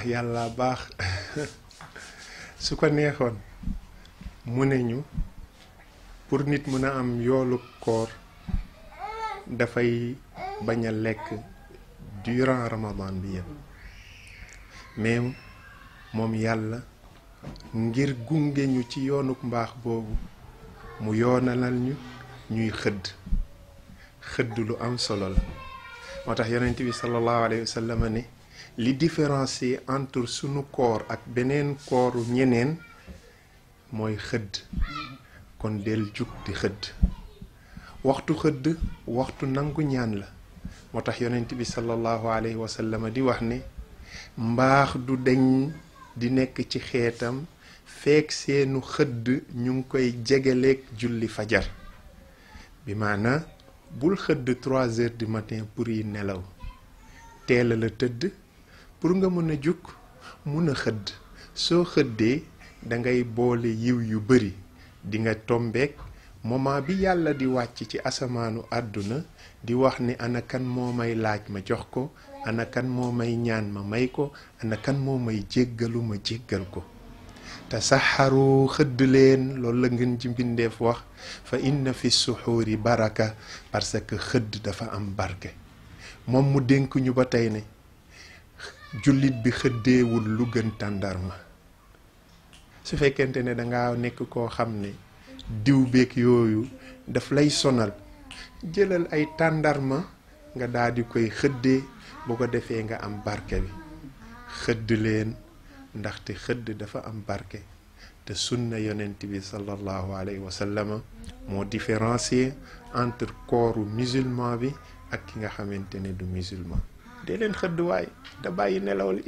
yàlla baax su ko neexoon mu ne ñu pour nit mën a am yoolu koor dafay bañ a lekk durant ramadan bi yëpp mais moom yàlla ngir gunge ñu ci yoonuk mbaax boobu mu yoonalal ñu ñuy xëdd lu am solo la moo tax yonent bi sallallahu alayhi wa sallam ne li différencier entre sunu koor ak beneen kooru ñeneen mooy xëdd kon del jug di xëdd waxtu xëdd waxtu nangu ñaan la moo tax yonent bi sallallahu alayhi wa sallam di wax ne mbaax du deñ di nekk ci xeetam feek seenu xëdd ñu ngi koy jegeleeg julli fajar bi maana bul xëdd 3 heures du matin pour yi nelaw teel la tëdd pour nga mën a jug mun a xëdd soo xëddee da ngay boole yiw yu bari di nga tombeek moment bi yàlla di wàcc ci asamaanu àdduna di wax ni ana kan moo may laaj ma jox ko ana kan moo may ñaan ma may ko ana kan moo may jéggalu ma jéggal ko te saxaru xëdd leen loolu la ngeen ci mbindeef wax fa inna fi suxuuri baraka parce que xëdd dafa am barke moom mu dénk ñu ba tey ne jullit bi xëddeewul lu gën tàndarma su fekkente ne danga nekk koo xam ne diw beeg yooyu daf lay sonal jëlal ay tàndarma nga daal di koy xëddee bu ko defee nga am barke bi xëdd leen ndaxte xëdd dafa am barke te sunna yonent bi sallallahu alayhi wa sallam moo différencier entre kooru musulman bi ak ki nga xamante ne du musulman dee leen xëdd waay da bàyyi nelaw li